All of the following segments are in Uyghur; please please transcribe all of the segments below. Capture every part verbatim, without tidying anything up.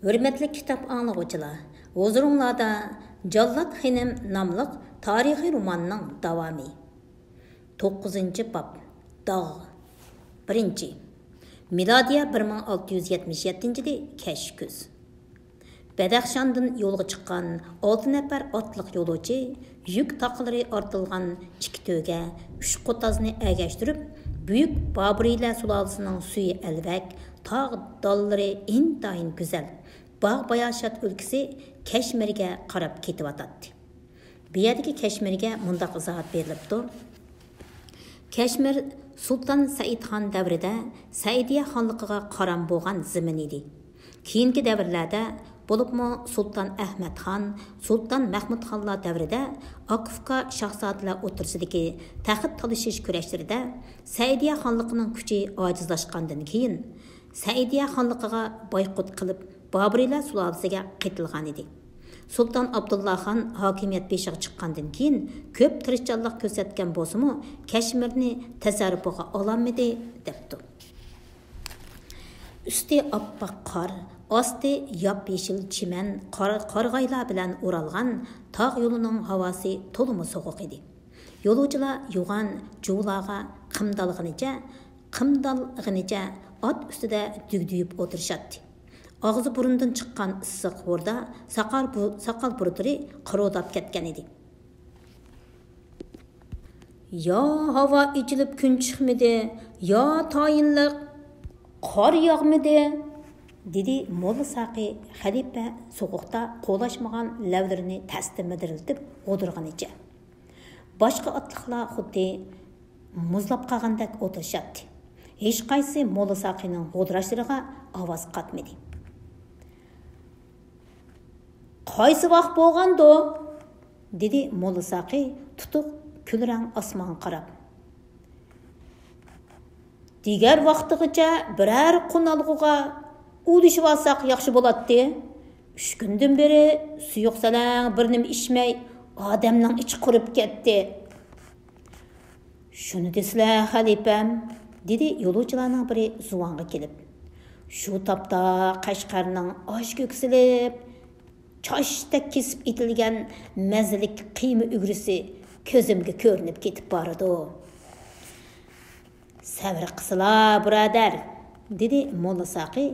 ھۆرمەتلىك كىتاب ئاڭلىغۇچىلار، ھۇزۇرۇڭلاردا جاللات خېنىم ناملىق تارىخىي روماننىڭ داۋامى. توققۇزىنچى باب. داغ. بىرىنچى. مىلادىيە بىر مىڭ ئالتە يۈز يەتمىش يەتتىنچى يىلى كەچكۈز. بەدەخشاندىن يولغا چىققان ئالتە نەپەر ئاتلىق يولۇچى يۈك تاقلىرى ئارتىلغان ئىككى تۆگە، ئۈچ قوتازنى ئەگەشتۈرۈپ، بۈيۈك بابۇرىيلەر سۇلالىسىنىڭ سۈيى ئەلۋەك، تاغ داللىرى ئىنتايىن گۈزەل، باغ-باياشات ئۆلكىسى كەشمىرگە قاراپ كېتىۋاتاتتى. بۇ يەردىكى كەشمىرگە مۇنداق ئىزاھات بېرىلىپتۇ: كەشمىر سۇلتان سەئىدخان دەۋرىدە سەئىدىيە خانلىقىغا قارام بولغان زېمىن ئىدى. كېيىنكى دەۋرلەردە، بولۇپمۇ سۇلتان ئەھمەتخان، سۇلتان مەھمۇدخانلار دەۋرىدە ئاكا-ئۇكا شاھزادىلەر ئوتتۇرىسىدىكى تەخت تالىشىش كۈرەشلىرىدە سەئىدىيە خانلىقىنىڭ كۈچى ئاجىزلاشقاندىن كېيىن، سەئىدىيە خانلىقىغا بايقۇت قىلىپ، بابۇرىيلار سۇلالىسىگە قېتىلغانىدى. سۇلتان ئابدۇللا خان ھاكىمىيەت بېشىغا چىققاندىن كېيىن، كۆپ تىرىشچانلىق كۆرسەتكەن بولسىمۇ، كەشمىرنى تەسەررۇپىغا ئالالمىدى، دەپتۇ. ئۈستى ئاپئاق قار، ئاستى ياپيېشىل چىمەن، قار-، قارىغايلار بىلەن ئورالغان تاغ يولىنىڭ ھاۋاسى تولىمۇ سوغۇق ئىدى. يولۇچىلار يوغان جۇۋىلارغا قىمدالغىنىچە، قىمدالغىنىچە ئات ئۈستىدە دۈگدۈيۈپ ئولتۇرۇشاتتى. ئاغزى بۇرۇندىن چىققان ئىسسىق ھوردا ساقال بۇ-، ساقال بۇرۇتلىرى قىرۇلداپ كەتكەن ئىدى. يا ھاۋا ئېچىلىپ كۈن چىقمىدى، يا تايىنلىق قار ياغمىدى، دېدى موللا ساقى خەلىپە سوغۇقتا قولاشمىغان لەۋلىرىنى تەستە مىدىرلىتىپ غودۇرغىنىچە. باشقا ئاتلىقلار خۇددى مۇزلاپ قالغاندەك ئولتۇرۇشاتتى. ھېچقايسى موللا ساقىنىڭ غودۇراشلىرىغا ئاۋاز قاتمىدى. قايسى ۋاق بولغاندۇ؟ دېدى موللا ساقى تۇتۇق كۈلرەڭ ئاسمانغا قاراپ. دىگەر ۋاقتىغىچە بىرەر قونالغۇغا ئۇلىشىۋالساق ياخشى بولاتتى. ئۈچ كۈندىن بېرى سۇيۇق سەلەڭ بىر نېمە ئىچمەي، ئادەمنىڭ ئىچى قۇرۇپ كەتتى. شۇنى دېسىلە، خەلىپەم، دېدى يولۇچىلارنىڭ بىرى زۇۋانغا كېلىپ. شۇ تاپتا قەشقەرنىڭ ئاش كۆكسىلىپ، چاچتەك كېسىپ ئېتىلگەن مەززىلىك قىيما ئۈگرىسى كۆزۈمگە كۆرۈنۈپ كېتىپ بارىدۇ. سەۋر قىسىلا، بۇرادەر، دېدى موللا ساقى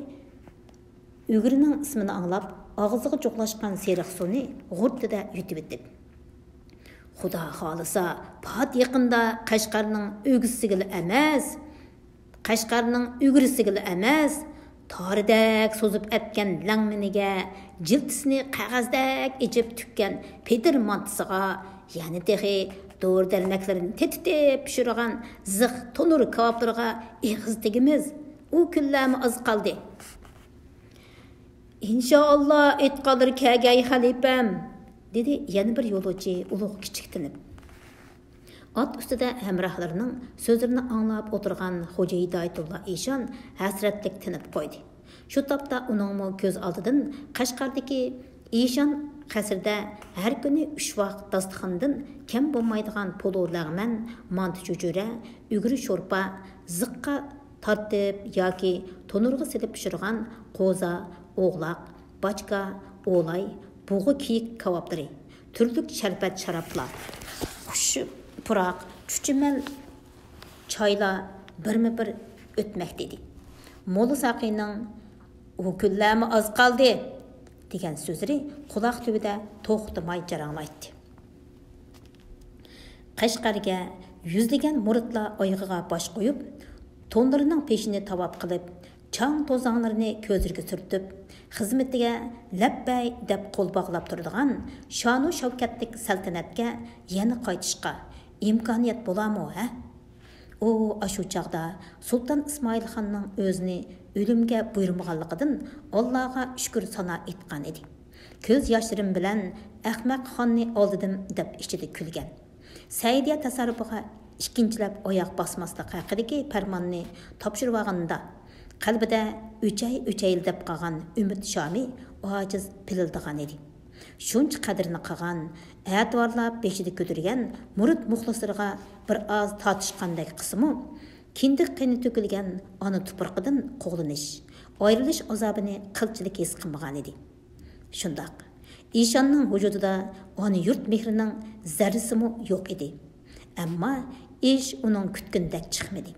ئۈگرىنىڭ ئىسمىنى ئاڭلاپ، ئاغزىغا جۇغلاشقان سېرىق سۇنى غۇرتىدە يۇتۇۋېتىپ. خۇدا خالىسا، پات يېقىندا قەشقەرنىڭ ئۆگزىسىگىلا ئەمەس، قەشقەرنىڭ ئۈگرىسىگىلا ئەمەس، تارىدەك سوزۇپ ئەتكەن لەڭمىنىگە، جىلتىسىنى قەغەزدەك ئېچىپ تۈككەن پېتىر مانتىسىغا، يەنە تېخى دورا-دەرمەكلىرىنى تېتىتىپ پىشۇرغان زىخ تونۇر كاۋاپلىرىغا ئېغىز تېگىمىز. ئۇ كۈنلەرمۇ ئاز قالدى. ئىنشائاللا، ئېيتقانلىرى كەگەي، خەلىپەم، دېدى يەنە بىر يولۇچى ئۇلۇغ كىچىك تىنىپ. ئات ئۈستىدە ھەمراھلىرىنىڭ سۆزلىرىنى ئاڭلاپ ئولتۇرغان خوجا ھىدايەتۇللا ئىشان ھەسرەتلىك تىنىپ قويدى. شۇ تاپتا ئۇنىڭمۇ كۆز ئالدىدىن قەشقەردىكى ئىشان قەسرىدە ھەر كۈنى ئۈچ ۋاق داستىخاندىن كەم بولمايدىغان پولۇ لەغمەن، مانتا، چۆچۈرە، ئۈگرە شورپا، زىققا تارتىپ ياكى تونۇرغا سېلىپ پىشۇرغان قوزا، ئوغلاق، باچكا، ئولاي، بۇغا، كېيىك كاۋاپلىرى، تۈرلۈك شەربەت، شارابلار، خۇش پۇراق، چۈچۈمەل چايلار بىرمۇ بىر ئۆتمەكتە ئىدى. موللا ساقىنىڭ «ئۇ كۈنلەرمۇ ئاز قالدى» دېگەن سۆزلىرى قۇلاق تۈۋىدە توختىماي جاراڭلايتتى. قەشقەرگە يۈزلىگەن مۇرىتلار ئايىغىغا باش قويۇپ، تونلىرىنىڭ پېشىنى تاۋاپ قىلىپ، چاڭ توزاڭلىرىنى كۆزلىرىگە سۈرتۈپ، خىزمىتىگە لەببەي دەپ قول باغلاپ تۇرىدىغان شانۇ شەۋكەتلىك سەلتەنەتكە يەنە قايتىشقا ئىمكانىيەت بولارمۇ، ھە؟ ئۇ ئاشۇ چاغدا سۇلتان ئىسمائىلخاننىڭ ئۆزىنى ئۆلۈمگە بۇيرۇمىغانلىقىدىن ئاللاغا شۈكۈر سانا ئېيتقان ئىدى. كۆز ياشلىرىم بىلەن ئەخمەق خاننى ئالدىدىم دەپ ئىچىدە كۈلگەن. سەئىدىيە تەسەررۇپىغا ئىككىنچىلەپ ئاياغ باسماسلىق ھەققىدىكى پەرماننى تاپشۇرۇۋالغىنىدا، قەلبىدە ئۆچەي-ئۆچەيلا دەپ قالغان ئۈمىد شامى ئاجىز پىلىلدىغان ئىدى. شۇنچە قەدرىنى قىلغان، ئەتىۋارلاپ بېشىدا كۆتۈرگەن مۇرىت مۇخلىسلىرىغا بىر ئاز تارتىشقاندەك قىلسىمۇ، كىندىك قېنى تۆكۈلگەن ئانا تۇپرىقىدىن قوغلىنىش، ئايرىلىش ئازابىنى قىلچىلىك ھېس قىلمىغانىدى. شۇنداق، ئىشاننىڭ ۋۇجۇدىدا ئانا يۇرت مېھرىنىڭ زەررىسىمۇ يوق ئىدى. ئەمما ئىش ئۇنىڭ كۈتكىنىدەك چىقمىدى.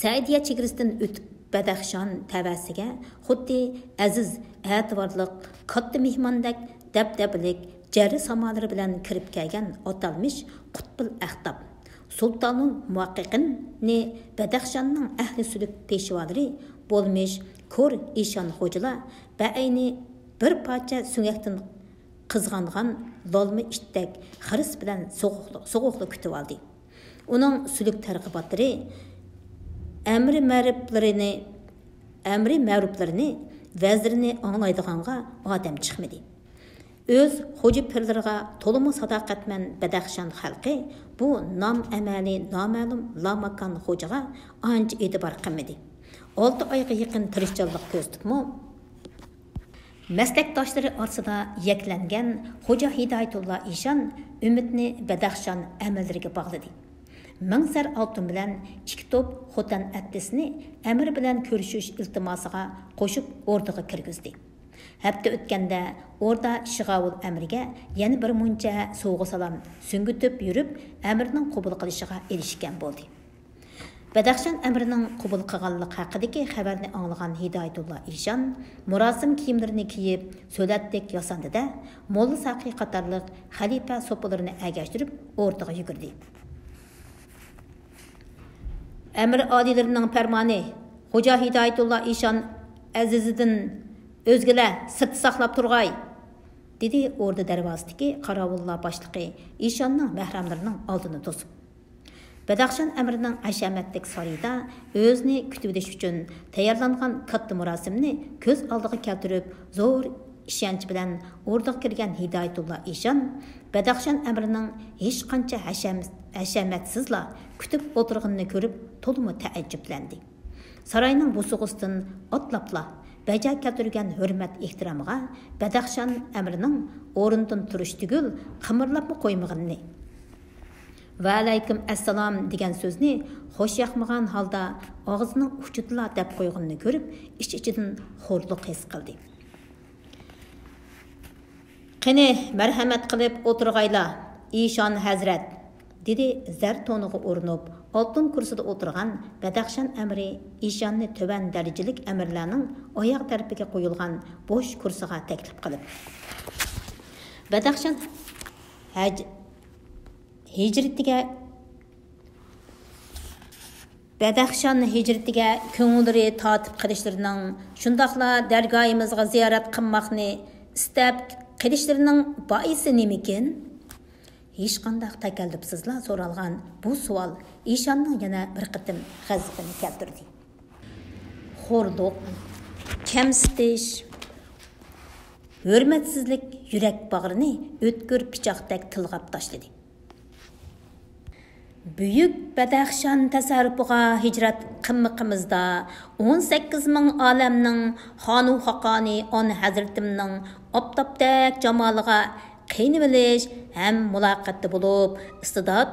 سەئىدىيە چېگرىسىدىن ئۆتۈپ، بەدەخشان تەۋەسىگە خۇددى ئەزىز، ئەتىۋارلىق، كاتتا مېھماندەك دەبدەبىلىك جەررى سامالىرى بىلەن كىرىپ كەلگەن ئاتالمىش قۇتبۇل ئەختاب، سۇلتانۇل مۇھەققىقىننى بەدەخشاننىڭ ئەھلى سۈلۈك پېشۋالىرى بولمىش كور ئىشان خوجىلار بەئەينى بىر پارچە سۆڭەكتىن قىزغانغان لالما ئىتتەك خىرىس بىلەن سوغۇقلا، سوغۇقلا كۈتۈۋالدى. ئۇنىڭ سۈلۈك تەرغىباتلىرى، ئەمرى مەرۇپلىرىنى، ئەمرى مەرۇپلىرىنى، ۋەزىرىنى ئاڭلايدىغانغا ئادەم چىقمىدى. ئۆز خوجا پىرلىرىغا تولىمۇ ساداقەتمەن بەدەخشان خەلقى بۇ نام ئەمەلى نامەلۇم لاماكان خوجىغا ئانچە ئېتىبار قىلمىدى. ئالتە ئايغا يېقىن تىرىشچانلىق كۆرسىتىپمۇ، مەسلەكداشلىرى ئارىسىدا يەكلەنگەن خوجا ھىدايەتۇللا ئىشان ئۈمىدىنى بەدەخشان ئەمىرلىرىگە باغلىدى. مىڭ زەر ئالتۇن بىلەن ئىككى توپ خوتەن ئەتلىسىنى ئەمىر بىلەن كۆرۈشۈش ئىلتىماسىغا قوشۇپ ئوردىغا كىرگۈزدى. ھەپتە ئۆتكەندە ئوردا شىغاۋۇل ئەمىرگە يەنە بىر مۇنچە سوۋغا سالام سۈڭگۈتۈپ يۈرۈپ، ئەمىرنىڭ قوبۇل قىلىشىغا ئېرىشكەن بولدى. بەدەخشان ئەمىرنىڭ قوبۇل قىلغانلىقى ھەققىدىكى خەۋەرنى ئاڭلىغان ھىدايەتۇللا ئىشان مۇراسىم كىيىملىرىنى كىيىپ، سۆلەتلىك ياساندىدە، موللا ساقىي قاتارلىق خەلىپە سوپىلىرىنى ئەگەشتۈرۈپ ئوردىغا يۈگۈردى. ئەمىر ئالىيلىرىنىڭ پەرمانى، خوجا ھىدايەتۇللا ئىشان ئەزىزىدىن ئۆزگىلەر سىرتتا ساقلاپ تۇرغاي، دېدى ئوردا دەرۋازىسىدىكى قاراۋۇللار باشلىقى ئىشاننىڭ مەھرەملىرىنىڭ ئالدىنى توسۇپ. بەدەخشان ئەمىرنىڭ ھەشەمەتلىك سارىيىدا ئۆزىنى كۈتۈۋېلىش ئۈچۈن تەييارلانغان كاتتا مۇراسىمنى كۆز ئالدىغا كەلتۈرۈپ، زور ئىشەنچ بىلەن ئوردىغا كىرگەن ھىدايەتۇللا ئىشان بەدەخشان ئەمىرنىڭ ھېچقانچە ھەشەم-، ھەشەمەتسىزلا كۈتۈپ ئولتۇرغىنىنى كۆرۈپ تولىمۇ تەئەججۈپلەندى. ساراينىڭ بوسۇغىسىدىن ئاتلاپلا بەجا كەلتۈرگەن ھۆرمەت ئېھتىرامىغا بەدەخشان ئەمىرنىڭ ئورنىدىن تۇرۇش تۈگۈل، قىمىرلاپمۇ قويمىغىنىنى، ۋەئەلەيكۇم ئەسسالام دېگەن سۆزنى خۇش ياقمىغان ھالدا ئاغزىنىڭ ئۇچىدىلا دەپ قويغىنىنى كۆرۈپ، ئىچ-ئىچىدىن خورلۇق ھېس قىلدى. قېنى، مەرھەمەت قىلىپ ئولتۇرغايلا، ئىشان ھەزرەت، دېدى زەر تونىغا ئورىنىپ، ئالتۇن كۇرسىدا ئولتۇرغان بەدەخشان ئەمىرى ئىشاننى تۆۋەن دەرىجىلىك ئەمىرلەرنىڭ ئاياغ تەرىپىگە قويۇلغان بوش كۇرسىغا تەكلىپ قىلىپ. بەدەخشان ھەج-، ھىجرىتىگە بەدەخشان ھىجرىتىگە كۆڭۈللىرى تارتىپ قېلىشلىرىنىڭ، شۇنداقلا دەرگاھىمىزغا زىيارەت قىلماقنى ئىستەپ قېلىشلىرىنىڭ بائىسى نېمىكىن؟ ھېچقانداق تەكەللۇپسىزلا سورالغان بۇ سوئال ئىشاننىڭ يەنە بىر قېتىم غەزىپىنى كەلتۈردى. خورلۇق، كەمسىتىش، ھۆرمەتسىزلىك يۈرەك باغرىنى ئۆتكۈر پىچاقتەك تىلغاپ تاشلىدى. بۈيۈك بەدەخشان تەسەررۇپىغا ھىجرەت قىلمىقىمىزدا، ئون سەككىز مىڭ ئالەمنىڭ خانۇ خاقانى ئانا ھەزرىتىمنىڭ ئاپتاپتەك جامالىغا قېنىۋېلىش ھەم مۇلاقاتتا بولۇپ، ئىستىدات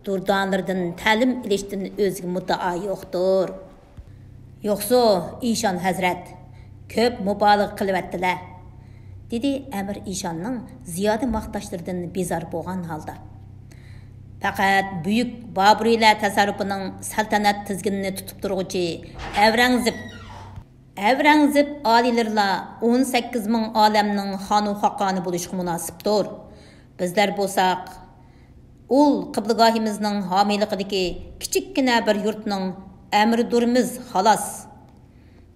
دۇردانىلىرىدىن تەلىم ئېلىشتىن ئۆزگە مۇددىئا يوقتۇر. يوقسۇ، ئىشان ھەزرەت، كۆپ مۇبالىغە قىلىۋەتتىلە، دېدى ئەمىر ئىشاننىڭ زىيادە ماختاشلىرىدىن بىزار بولغان ھالدا. پەقەت بۈيۈك بابۇرىيلەر تەسەررۇپىنىڭ سەلتەنەت تىزگىنىنى تۇتۇپ تۇرغۇچى ئەۋرەڭزىپ، ئەۋرەڭزىپ ئالىيلىرىلا ئون سەككىز مىڭ ئالەمنىڭ خانۇ خاقانى بولۇشقا مۇناسىپتۇر. بىزلەر بولساق، ئۇل قىبلىگاھىمىزنىڭ ھامىيلىقىدىكى كىچىككىنە بىر يۇرتنىڭ ئەمىرىدۇرمىز، خالاس.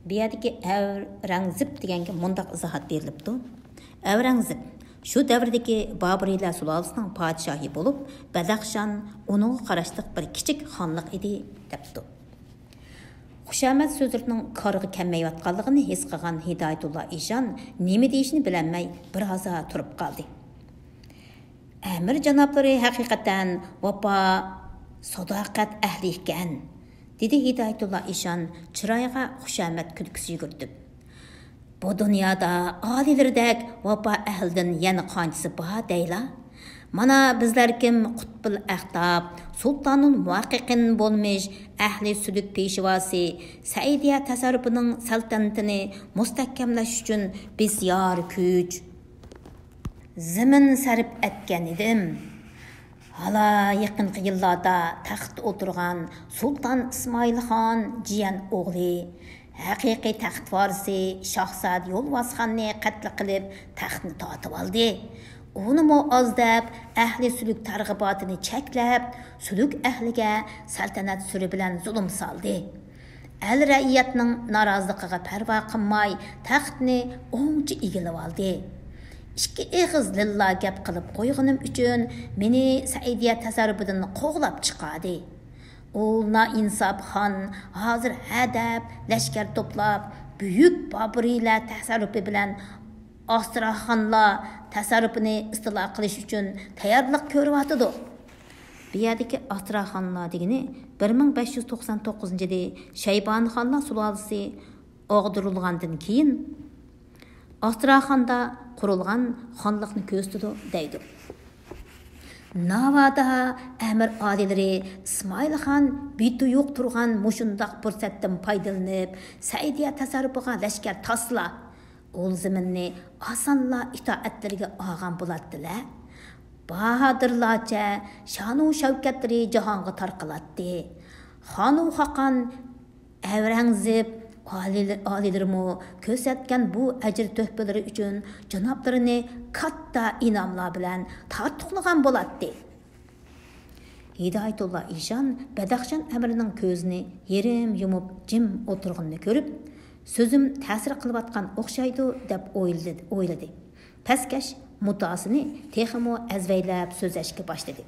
بۇ يەردىكى ئەۋرەڭزىپ دېگەنگە مۇنداق ئىزاھات بېرىلىپتۇ. ئەۋرەڭزىپ، شۇ دەۋردىكى بابۇرىيلار سۇلالىسىنىڭ پادىشاھى بولۇپ، بەدەخشان ئۇنىڭغا قاراشلىق بىر كىچىك خانلىق ئىدى، دەپتۇ. خۇشامەت سۆزلىرىنىڭ كارىغا كەلمەيۋاتقانلىقىنى ھېس قىلغان ھىدايەتۇللا ئىشان نېمە دېيىشىنى بىلەلمەي بىر ھازا تۇرۇپ قالدى. ئەمىر جانابلىرى ھەقىقەتەن ۋاپا، ساداقەت ئەھلى ئىكەن، دېدى ھىدايەتۇللا ئىشان چىرايىغا خۇشامەت كۈلكىسى يۈگۈرتۈپ. بۇ دۇنيادا ئالىيلىرىدەك ۋاپا ئەھلىدىن يەنە قانچىسى بار دەيلا؟ مانا بىزلەركىم قۇتبۇل ئەختاب، سۇلتانۇل مۇھەققىقىن بولمىش ئەھلى سۈلۈك پېشۋاسى سەئىدىيە تەسەررۇپىنىڭ سەلتەنىتىنى مۇستەھكەملەش ئۈچۈن بىسيار كۈچ، زېمىن سەرپ ئەتكەن ئىدىم. ھالا يېقىنقى يىللاردا تەختتە ئولتۇرغان سۇلتان ئىسمائىل خان جىيەن ئوغلى، ھەقىقىي تەخت ۋارىسى شاھزادە يولۋاس خاننى قەتل قىلىپ، تەختنى تارتىۋالدى. ئۇنىمۇ ئاز دەپ، ئەھلى سۈلۈك تەرغىباتىنى چەكلەپ، سۈلۈك ئەھلىگە سەلتەنەت سۈرى بىلەن زۇلۇم سالدى. ئەل رەئىيەتنىڭ نارازىلىقىغا پەرۋا قىلماي، تەختنى ئوڭچە ئىگىلىۋالدى. ئىككى ئېغىز لىللا گەپ قىلىپ قويغىنىم ئۈچۈن مېنى سەئىدىيە تەسەررۇپىدىن قوغلاپ چىقاردى. ئۇ نائىنساپ خان ھازىر ھەدەپ لەشكەر توپلاپ، بۈيۈك بابۇرىيلار تەسەررۇپى بىلەن ئاستراخانلار تەسەررۇپىنى ئىستىلا قىلىش ئۈچۈن تەييارلىق كۆرۈۋاتىدۇ. بۇ يەردىكى ئاستراخانلار دېگىنى بىر مىڭ بەش يۈز توقسان توققۇزىنچى يىلى شەيبانىخانلار سۇلالىسى ئاغدۇرۇلغاندىن كېيىن، ئاستراخاندا قۇرۇلغان خانلىقنى كۆرسىتىدۇ، دەيدۇ. ناۋادا ئەمىر ئالىيلىرى ئىسمائىل خان بىتۇيۇق تۇرغان مۇشۇنداق پۇرسەتتىن پايدىلىنىپ، سەئىدىيە تەسەررۇپىغا لەشكەر تارتسىلا، ئۇ زېمىننى ئاسانلا ئىتائەتلىرىگە ئالغان بولاتتىلە. باھادىرلارچە شانۇ شەۋكەتلىرى جاھانغا تارقىلاتتى. خانۇ خاقان ئەۋرەڭزىپ، ئالىي-، ئالىيلىرىمۇ كۆرسەتكەن بۇ ئەجىر تۆھپىلىرى ئۈچۈن جانابلىرىنى كاتتا ئىنئاملار بىلەن تارتۇقلىغان بولاتتى. ھىدايەتۇللا ئىشان بەدەخشان ئەمىرنىڭ كۆزىنى يېرىم يۇمۇپ جىم ئولتۇرغىنىنى كۆرۈپ، سۆزۈم تەسىر قىلىۋاتقان ئوخشايدۇ، دەپ ئويلىدى، ئويلىدى. پەسكەش مۇددىئاسىنى تېخىمۇ ئەزۋەيلەپ سۆزلەشكە باشلىدى.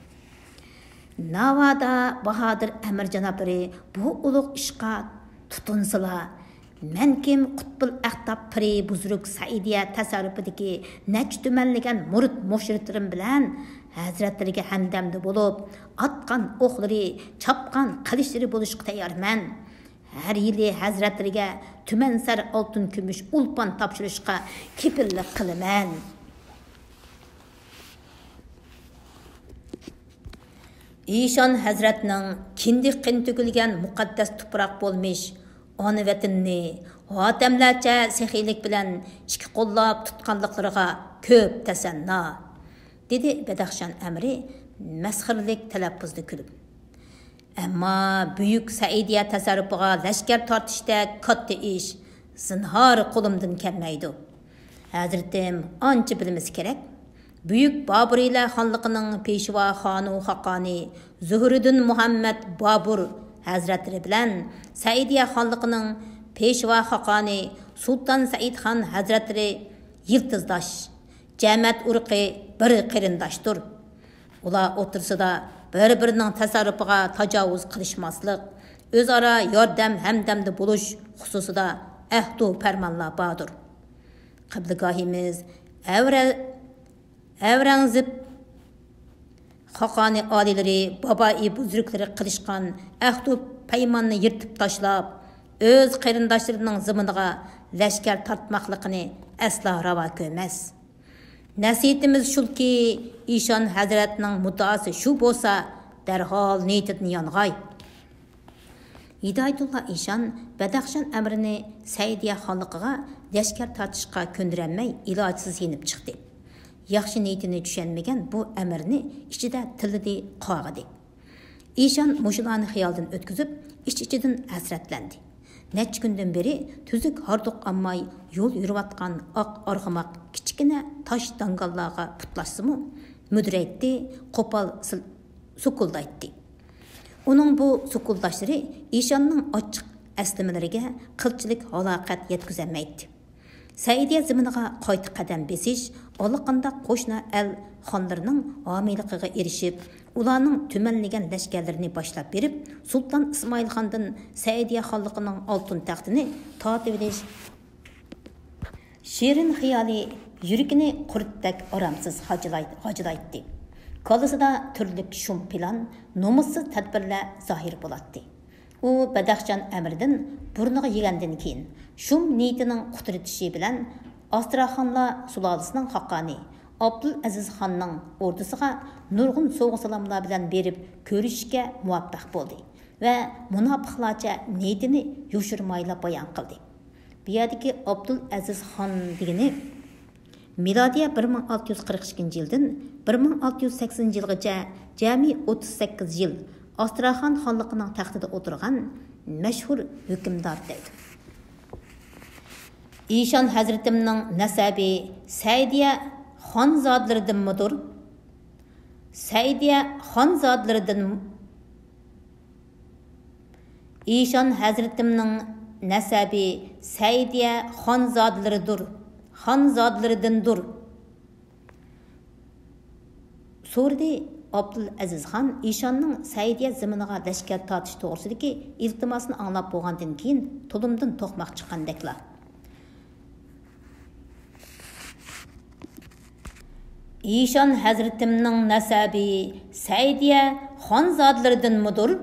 ناۋادا باھادىر ئەمىر جانابلىرى بۇ ئۇلۇغ ئىشقا تۇتۇنسىلا، مەن كىم قۇتبۇل ئەختاب پىرى بۇزرۇك سەئىدىيە تەسەررۇپىدىكى نەچچە تۈمەنلىگەن مۇرىت مۇشرىتلىرىم بىلەن ھەزرەتلىرىگە ھەمدەمدە بولۇپ، ئاتقان ئوقلىرى، چاپقان قىلىچلىرى بولۇشقا تەييارمەن. ھەر يىلى ھەزرەتلىرىگە تۈمەنسەر ئالتۇن كۈمۈش ئولپان تاپشۇرۇشقا كېپىللىك قىلىمەن. ئىشان ھەزرەتنىڭ كىندىك قېنى تۆكۈلگەن مۇقەددەس تۇپراق بولمىش ئانا ۋەتىنىنى ھاتەملەرچە سېخىيلىك بىلەن ئىككى قوللاپ تۇتقانلىقلىرىغا كۆپ تەسەننا، دېدى بەدەخشان ئەمىرى مەسخىرىلىك تەلەپپۇزدا كۈلۈپ. ئەمما بۈيۈك سەئىدىيە تەسەررۇپىغا لەشكەر تارتىشتەك كاتتا ئىش زىنھار قولۇمدىن كەلمەيدۇ. ھەزرىتىم، ئانچە بىلمىسە كېرەك، بۈيۈك بابۇرىيلار خانلىقىنىڭ پېشۋا خانۇ خاقانى زۇھرىدىن مۇھەممەد بابۇر ھەزرەتلىرى بىلەن سەئىدىيە خانلىقىنىڭ پېشۋا خاقانى سۇلتان سەئىد خان ھەزرەتلىرى يىلتىزداش، جەمەت ئۇرۇقى بىر قېرىنداشتۇر. ئۇلار ئوتتۇرىسىدا بىر-بىرىنىڭ تەسەررۇپىغا تاجاۋۇز قىلىشماسلىق، ئۆزئارا ياردەم ھەمدەمدە بولۇش خۇسۇسىدا ئەھدۇ پەرمانلار باردۇر. قىبلىگاھىمىز ئەۋرە-، ئەۋرەڭزىپ خاقانى ئالىيلىرى، بابائى بۇزرۇكلىرى قىلىشقان ئەھدۇ پەيماننى يىرتىپ تاشلاپ، ئۆز قېرىنداشلىرىنىڭ زېمىنىغا لەشكەر تارتماقلىقىنى ئەسلا راۋا كۆرمەس. نەسىھىتىمىز شۇلكى، ئىشان ھەزرەتنىڭ مۇددىئاسى شۇ بولسا، دەرھال نىيىتىدىن يانغاي. ھىدايەتۇللا ئىشان بەدەخشان ئەمىرىنى سەئىدىيە خانلىقىغا لەشكەر تارتىشقا كۆندۈرەلمەي، ئىلاجسىز يېنىپ چىقتى. ياخشى نىيىتىنى چۈشەنمىگەن بۇ ئەمىرنى ئىچىدە تىللىدى، قاغىدى. ئىشان مۇشۇلارنى خىيالىدىن ئۆتكۈزۈپ، ئىچ-ئىچىدىن ھەسرەتلەندى. نەچچە كۈندىن بېرى تۈزۈك ھاردۇق ئالماي يول يۈرۈۋاتقان ئاق ئارغىماق كىچىككىنە تاش داڭگاللارغا پۇتلاشسىمۇ، مۈدۈرەيتتى، قوپال سىل-، سۇكۇلدايتتى. ئۇنىڭ بۇ سۇكۇلداشلىرى ئىشاننىڭ ئاچچىق ئەسلىمىلىرىگە قىلچىلىك ھالاقەت يەتكۈزەلمەيتتى. سەئىدىيە زېمىنىغا قايتا قەدەم بېسىش ئاللىقانداق قوشنا ئەل خانلىرىنىڭ ھامىيلىقىغا ئېرىشىپ، ئۇلارنىڭ تۈمەنلىگەن لەشكەرلىرىنى باشلاپ بېرىپ، سۇلتان ئىسمائىل خاندىن سەئىدىيە خانلىقىنىڭ ئالتۇن تەختىنى تارتىۋېلىش شېرىن خىيالى يۈرىكىنى قۇرتتەك ئارامسىز غاجىلاي-، غاجىلايتتى. كاللىسىدا تۈرلۈك شۇم پىلان، نومۇسسىز تەدبىرلەر زاھىر بولاتتى. ئۇ بەدەخشان ئەمىرىدىن بۇرنىغا يېگەندىن كېيىن، شۇم نىيىتىنىڭ قۇترىتىشى بىلەن ئاستراخانلار سۇلالىسىنىڭ خاقانى ئابدۇلئەزىز خاننىڭ ئوردىسىغا نۇرغۇن سوۋغا-سالاملار بىلەن بېرىپ كۆرۈشۈشكە مۇۋەپپەق بولدى ۋە مۇناپىقلارچە نىيىتىنى يوشۇرمايلا بايان قىلدى. بۇ يەردىكى ئابدۇلئەزىز خان دېگىنى مىلادىيە بىر مىڭ ئالتە يۈز قىرىق ئىككىنچى يىلدىن بىر مىڭ ئالتە يۈز سەكسىنىنچى يىلغىچە جەمئىي ئوتتۇز سەككىز يىل ئاستراخان خانلىقىنىڭ تەختىدە ئولتۇرغان مەشھۇر ھۆكۈمدار دەيدۇ. ئىشان ھەزرىتىمنىڭ نەسەبى سەئىدىيە خانزادىلىرىدىنمىدۇر؟ سەئىدىيە خانزادىلىرىدىن، ئىشان ھەزرىتىمنىڭ نەسەبى سەئىدىيە خانزادىلىرىدۇر، خانزادىلىرىدىندۇر. سورىدى ئابدۇلئەزىز خان ئىشاننىڭ سەئىدىيە زېمىنىغا لەشكەر تارتىش توغرىسىدىكى ئىلتىماسىنى ئاڭلاپ بولغاندىن كېيىن تۇلۇمدىن توقماق چىققاندەكلا. ئىشان ھەزرىتىمنىڭ نەسەبى سەئىدىيە خانزادىلىرىدىنمىدۇر؟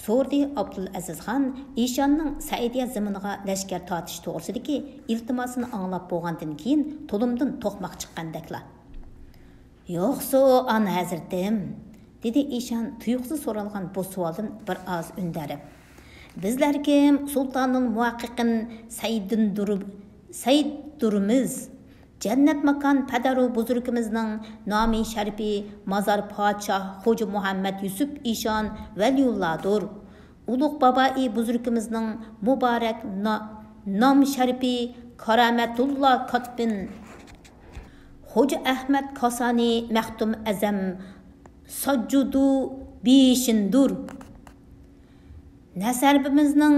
سورىدى ئابدۇلئەزىز خان ئىشاننىڭ سەئىدىيە زېمىنىغا لەشكەر تارتىش توغرىسىدىكى ئىلتىماسىنى ئاڭلاپ بولغاندىن كېيىن تۇلۇمدىن توقماق چىققاندەكلا. يوقسۇ، ئان ھەزرىتىم، دېدى ئىشان تۇيۇقسىز سورالغان بۇ سوئالدىن بىر ئاز ئۈندەرىپ. بىزلەر كىم؟ سۇلتانۇل مۇھەققىقىن سەيدىندۇر-، سەيددۇرمىز. جەننەت ماكان پەدەرۇ بۇزرۇكىمىزنىڭ نامى شەرىپى مازار پادىشاھ خوجا مۇھەممەد يۈسۈپ ئىشان ۋەلىيۇللادۇر. ئۇلۇغ بابائى بۇزرۇكىمىزنىڭ مۇبارەك نا-، نام شەرىپى كارامەتۇللا كاتبىن خوجا ئەھمەد كاسانى مەختۇم ئەزەم ساججۇدۇ بىشىندۇر. نەسەبىمىزنىڭ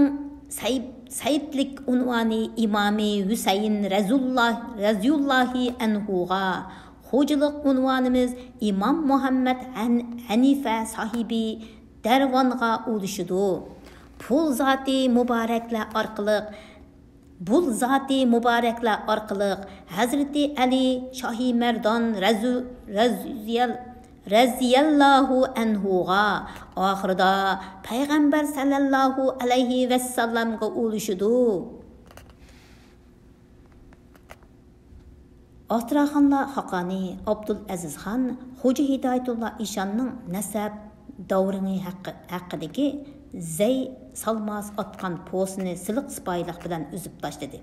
سەيىپ-، سەيىپلىك ئۇنۋانى ئىمامى ھۈسەيىن رەزۇللا-، رەزىيۇللاھى ئەنھۇغا، خوجىلىق ئۇنۋانىمىز ئىمام مۇھەممەد ھەن-، ھەنىفە ساھىبى دەرۋانغا ئۇلىشىدۇ. پۇل زاتى مۇبارەكلەر ئارقىلىق بۇ زاتى مۇبارەكلەر ئارقىلىق ھەزرىتى ئەلى شاھى مەردان رەزۇ-، رەزىيەل-، رەزىيەللاھۇ ئەنھۇغا، ئاخىرىدا پەيغەمبەر سەللەللاھۇ ئەلەيھى ۋەسەللەمگە ئۇلىشىدۇ. ئاستراخانلار خاقانى ئابدۇلئەزىز خان خوجا ھىدايەتۇللا ئىشاننىڭ نەسەب داۋرىڭى ھەققى-، ھەققىدىكى زەي سالماس ئاتقان پوۋېستىنى سىلىق سىپايىلىق بىلەن ئۈزۈپ تاشلىدى.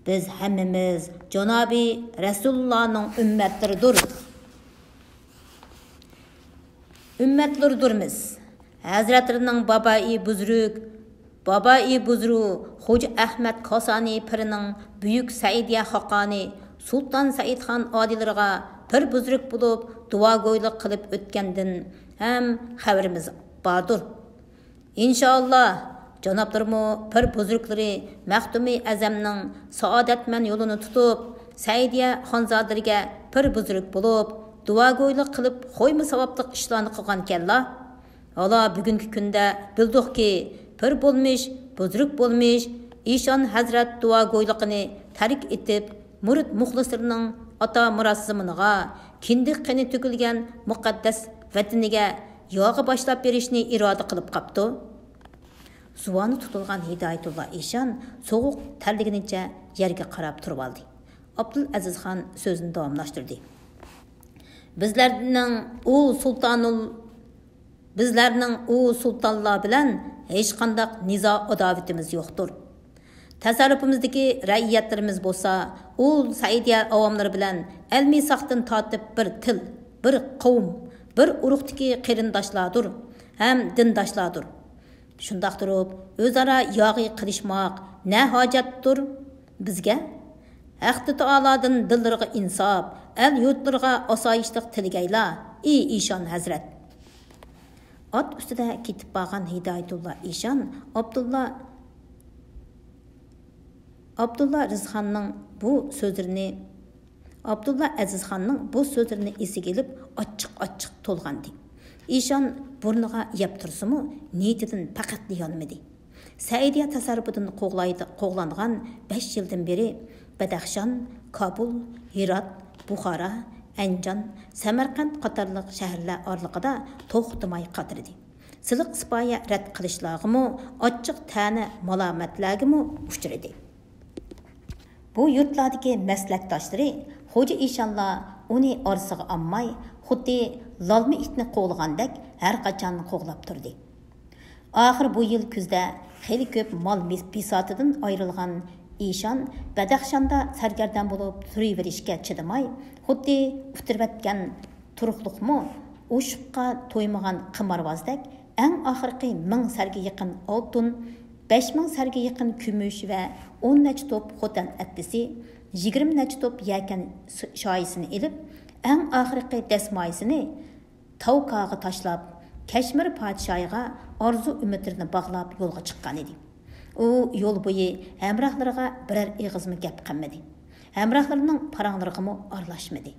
بىز ھەممىمىز جانابى رەسۇلۇللانىڭ ئۈممەتلىرىدۇر. ئۈممەتلىرىدۇرمىز. ھەزرەتلىرىنىڭ بابائى بۇزرۇك، بابائى بۇزرۇ خوجا ئەخمەت كاسانى پىرىنىڭ بۈيۈك سەئىدىيە خاقانى سۇلتان سەئىدخان ئالىيلىرىغا پىر بۇزرۇك بولۇپ دۇئاگويلۇق قىلىپ ئۆتكەندىن ھەم خەۋىرىمىز باردۇر. ئىنشائاللا، جانابلىرىمۇ پىر بۇزرۇكلىرى مەختۇمى ئەزەمنىڭ سائادەتمەن يولىنى تۇتۇپ، سەئىدىيە خانزادىلىرىگە پىر بۇزرۇك بولۇپ، دۇئاگويلۇق قىلىپ، خويمۇ ساۋابلىق ئىشلارنى قىلغانكەنلا. ھالا بۈگۈنكى كۈندە بىلدۇقكى، پىر بولمىش، بۇزرۇك بولمىش، ئىشان ھەزرەت دۇئاگويلۇقىنى تەرك ئېتىپ، مۇرىت مۇخلىسلىرىنىڭ ئاتا مىراس زېمىنىغا، كىندىك قېنى تۆكۈلگەن مۇقەددەس ۋەتىنىگە ياغا باشلاپ بېرىشنى ئىرادە قىلىپ قاپتۇ. زۇۋانى تۇتۇلغان ھىدايەتۇللا ئىشان سوغۇق تەرلىگىنىچە يەرگە قاراپ تۇرۇۋالدى. ئابدۇلئەزىز خان سۆزىنى داۋاملاشتۇردى. بىزلەرنىڭ ئۇ سۇلتانۇل، بىزلەرنىڭ ئۇ سۇلتانلار بىلەن ھېچقانداق نىزا ئاداۋىتىمىز يوقتۇر. تەسەررۇپىمىزدىكى رەئىيەتلىرىمىز بولسا ئۇ سەئىدىيە ئاۋاملىرى بىلەن ئەلمىساقتىن تارتىپ بىر تىل، بىر قەۋم، بىر ئۇرۇقتىكى قېرىنداشلاردۇر ھەم دىنداشلاردۇر. شۇنداق تۇرۇپ، ئۆزئارا ياغى قىلىشماق نە ھاجەتتۇر بىزگە؟ ھەقتە تائالادىن دىللىرىغا ئىنساپ، ئەل يۇرتلىرىغا ئاسايىشلىق تىلىگەيلا، ئى ئىشان ھەزرەت! ئات ئۈستىدە كېتىپ بارغان ھىدايەتۇللا ئىشان ئابدۇللا، ئابدۇللا رىزخاننىڭ بۇ سۆزلىرىنى ئابدۇللا ئەزىزخاننىڭ بۇ سۆزلىرىنى ئېسىگە ئېلىپ، ئاچچىق-ئاچچىق تولغاندى. ئىشان بۇرنىغا يەپ تۇرسىمۇ، نىيىتىدىن پەقەتلا يانمىدى. سەئىدىيە تەسەررۇپىدىن قوغلايدۇ-، قوغلانغان بەش يىلدىن بېرى بەدەخشان، كابۇل، ھىرات، بۇخارا، ئەنجان، سەمەرقەنت قاتارلىق شەھەرلەر ئارىلىقىدا توختىماي قاترىدى. سىلىق سىپايە رەت قىلىشلارغىمۇ، ئاچچىق تەنە مالامەتلەرگىمۇ ئۇچرىدى. بۇ يۇرتلاردىكى مەسلەكداشلىرى خوجا ئىشانلار ئۇنى ئارىسىغا ئالماي، خۇددى لالما ئىتنى قوغلىغاندەك ھەر قاچان قوغلاپ تۇردى. ئاخىر بۇ يىل كۈزدە خېلى كۆپ مال بىساتىدىن ئايرىلغان ئىشان بەدەخشاندا سەرگەردان بولۇپ تۇرۇۋېرىشكە چىدىماي، خۇددى ئۇتتۇرۇۋەتكەن تۇرۇقلۇقمۇ ئوشۇققا تويمىغان قىمارۋازدەك ئەڭ ئاخىرقى مىڭ سەرگە يېقىن ئالتۇن، بەش مىڭ سەرگە يېقىن كۈمۈش ۋە ئون نەچچە توپ خوتەن ئەتلىسى، يىگىرمە نەچچە توپ يەكەن شايىسىنى ئېلىپ، ئەڭ ئاخىرقى دەسمايىسىنى تاۋكاغا تاشلاپ، كەشمىر پادىشاھىغا ئارزۇ-ئۈمىدلىرىنى باغلاپ يولغا چىققانىدى. ئۇ يول بويى ھەمراھلىرىغا بىرەر ئېغىزمۇ گەپ قىلمىدى. ھەمراھلىرىنىڭ پاراڭلىرىغىمۇ ئارىلاشمىدى.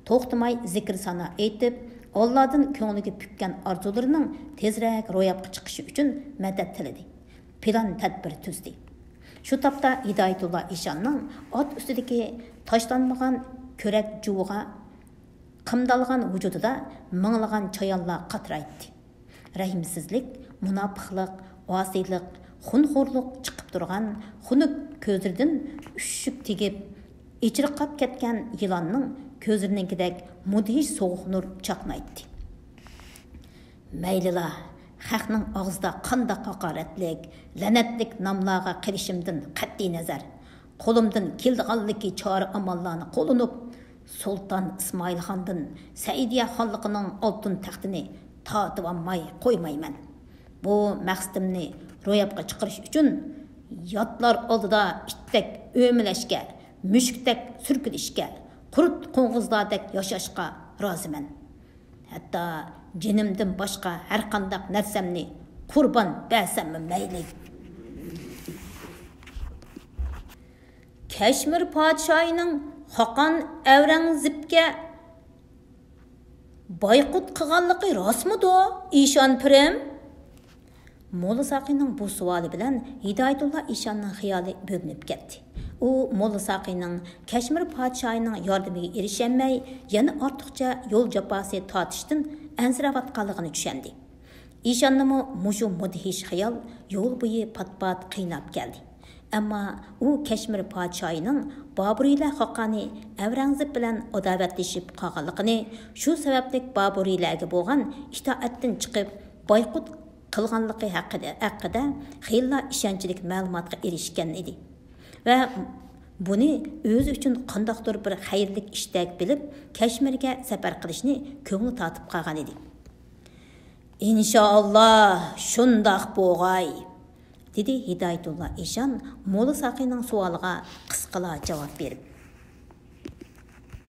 توختىماي زىكىر-سانا ئېيتىپ، ئاللادىن كۆڭلىگە پۈككەن ئارزۇلىرىنىڭ تېزرەك روياپقا چىقىشى ئۈچۈن مەدەت تىلىدى. پىلان-تەدبىر تۈزدى. شۇ تاپتا ھىدايەتۇللا ئىشاننىڭ ئات ئۈستىدىكى تاشلانمىغان كۆرەك جۇۋىغا قىمدالغان ۋۇجۇدىدا مىڭلىغان چايانلار قاترايتتى. رەھىمسىزلىك، مۇناپىقلىق، ئاسىيلىق، خۇنخورلۇق چىقىپ تۇرغان خۇنۈك كۆزلىرىدىن ئۈششۈك تېگىپ، ئېچىرقاپ كەتكەن يىلاننىڭ كۆزلىرىنىڭكىدەك مۇدھىش سوغۇق نۇر چاقنايتتى. مەيلىلا، خەقنىڭ ئاغزىدا قانداق ھاقارەتلىك، لەنەتلىك ناملارغا قېلىشىمدىن قەتئىينەزەر، قولۇمدىن كېلىدىغانلىكى چارە-ئاماللارنى قوللىنىپ، سۇلتان ئىسمائىلخاندىن سەئىدىيە خانلىقىنىڭ ئالتۇن تەختىنى تارتىۋالماي قويمايمەن. بۇ مەقسىتىمنى روياپقا چىقىرىش ئۈچۈن ياتلار ئالدىدا ئىتتەك ئۆمىلەشكە، مۈشۈكتەك سۈركىلىشكە، قۇرت-قوڭغۇزلاردەك ياشاشقا رازىمەن. ھەتتا جېنىمدىن باشقا ھەرقانداق نەرسەمنى قۇربان بەرسەممۇ مەيلى. كەشمىر پادىشاھىنىڭ خاقان ئەۋرەڭزىپكە بايقۇت قىلغانلىقى راستمىدۇ، ئىشان پىرىم؟ موللا ساقىنىڭ بۇ سوئالى بىلەن ھىدايەتۇللا ئىشاننىڭ خىيالى بۆلۈنۈپ كەتتى. ئۇ موللا ساقىنىڭ كەشمىر پادىشاھىنىڭ ياردىمىگە ئېرىشەلمەي، يەنە ئارتۇقچە يول جاپاسى تارتىشتىن ئەنسىرەۋاتقانلىقىنى چۈشەندى. ئىشاننىمۇ مۇشۇ مۇدھىش خىيال يول بويى پات-پات قىيناپ كەلدى. ئەمما ئۇ كەشمىر پادىشاھىنىڭ بابۇرىيلار خاقانى ئەۋرەڭزىپ بىلەن ئاداۋەتلىشىپ قالغانلىقىنى، شۇ سەۋەبلىك بابۇرىيلارغا بولغان ئىتائەتتىن چىقىپ، بايقۇت قىلغانلىقى ھەققىدە، ھەققىدە خېلىلا ئىشەنچلىك مەلۇماتقا ئېرىشكەن ئىدى ۋە بۇنى ئۆزى ئۈچۈن قانداقتۇر بىر خەيرلىك ئىشتەك بىلىپ، كەشمىرگە سەپەر قىلىشنى كۆڭلى تارتىپ قالغان ئىدى. ئىنشائاللا، شۇنداق بوغاي، دېدى ھىدايەتۇللا ئىشان موللا ساقىنىڭ سوئالىغا قىسقىلا جاۋاب بېرىپ.